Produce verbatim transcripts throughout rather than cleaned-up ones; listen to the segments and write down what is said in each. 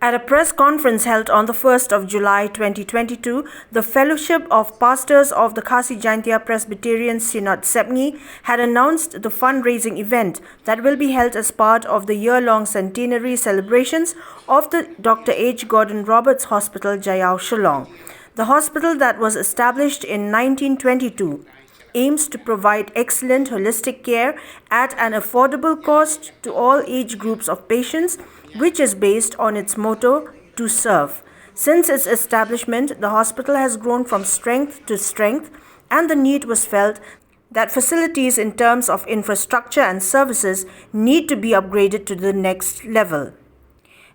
At a press conference held on the first of July twenty twenty-two, the Fellowship of Pastors of the Khasi Jaintia Presbyterian Synod, Sepngi, had announced the fundraising event that will be held as part of the year-long centenary celebrations of the Doctor H Gordon Roberts Hospital, Jaiaw, Shillong. The hospital, that was established in nineteen twenty-two, aims to provide excellent holistic care at an affordable cost to all age groups of patients, which is based on its motto, "To serve." Since its establishment, the hospital has grown from strength to strength, and the need was felt that facilities in terms of infrastructure and services need to be upgraded to the next level.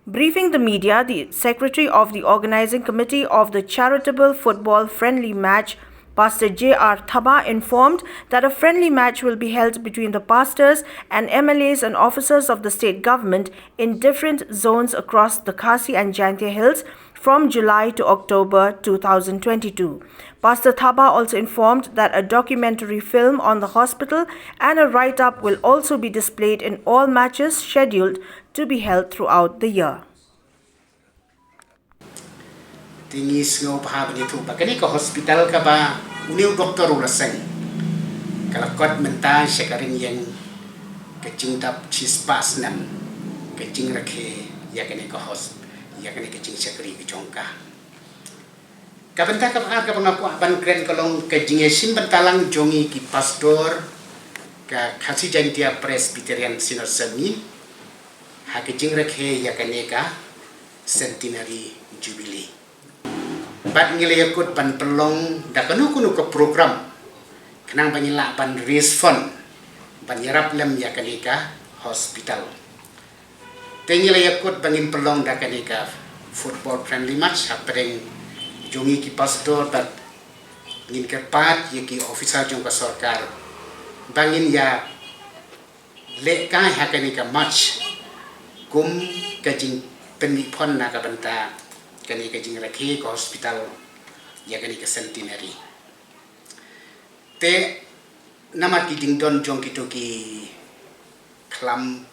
Briefing the media, the secretary of the organizing committee of the charitable football friendly match, Pastor J R Thabah, informed that a friendly match will be held between the pastors and M L As and officers of the state government in different zones across the Khasi and Jaintia Hills from July to October two thousand twenty-two. Pastor Thabah also informed that a documentary film on the hospital and a write-up will also be displayed in all matches scheduled to be held throughout the year. Te ngi sngew bha ban ïathuh ba kane ka hospital kaba une u doktor u la seng ka la kot mynta sha ka ring ïeng ka jingdap shispah snem ka jingrakhe ïa kane ka hos ïa kane ka jingshakri ka jong ka. Ka bynta kaba ar kaba nga kwah ban kren ka long ka jingïashim bynta lang jong ngi ki pastor ka Khasi Jaintia Presbyterian Synod Sepngi ha ka jingrakhe ïa kane ka Centenary Jubilee. Bad ngi la ïakut ban pynlong da kano kano ka program khnang ba ngin lah ban raise fund ban ïarap lem ïa kane ka hospital. Te ngi la ïakut ba ngin pynlong da kane ka football friendly match hapdeng jong ngi ki pastor bad ngin kyrpad ïa ki officer jong ka sorkar ba ngin ïa leh kai ha kane ka match kum ka jingpynmih phon na ka bynta kane ka jingrakhe ka hospital ïa kane ka Centenary. Te namar ki jingdon jong kito ki khlam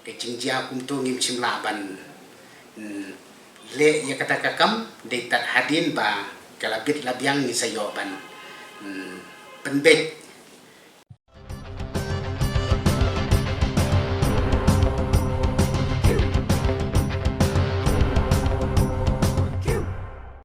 ka jingjia kumto ngim shym lah ban leh ïa kata ka kam dei tad hadien ba ka la bit la biang ngi sa ïoh ban pynbeit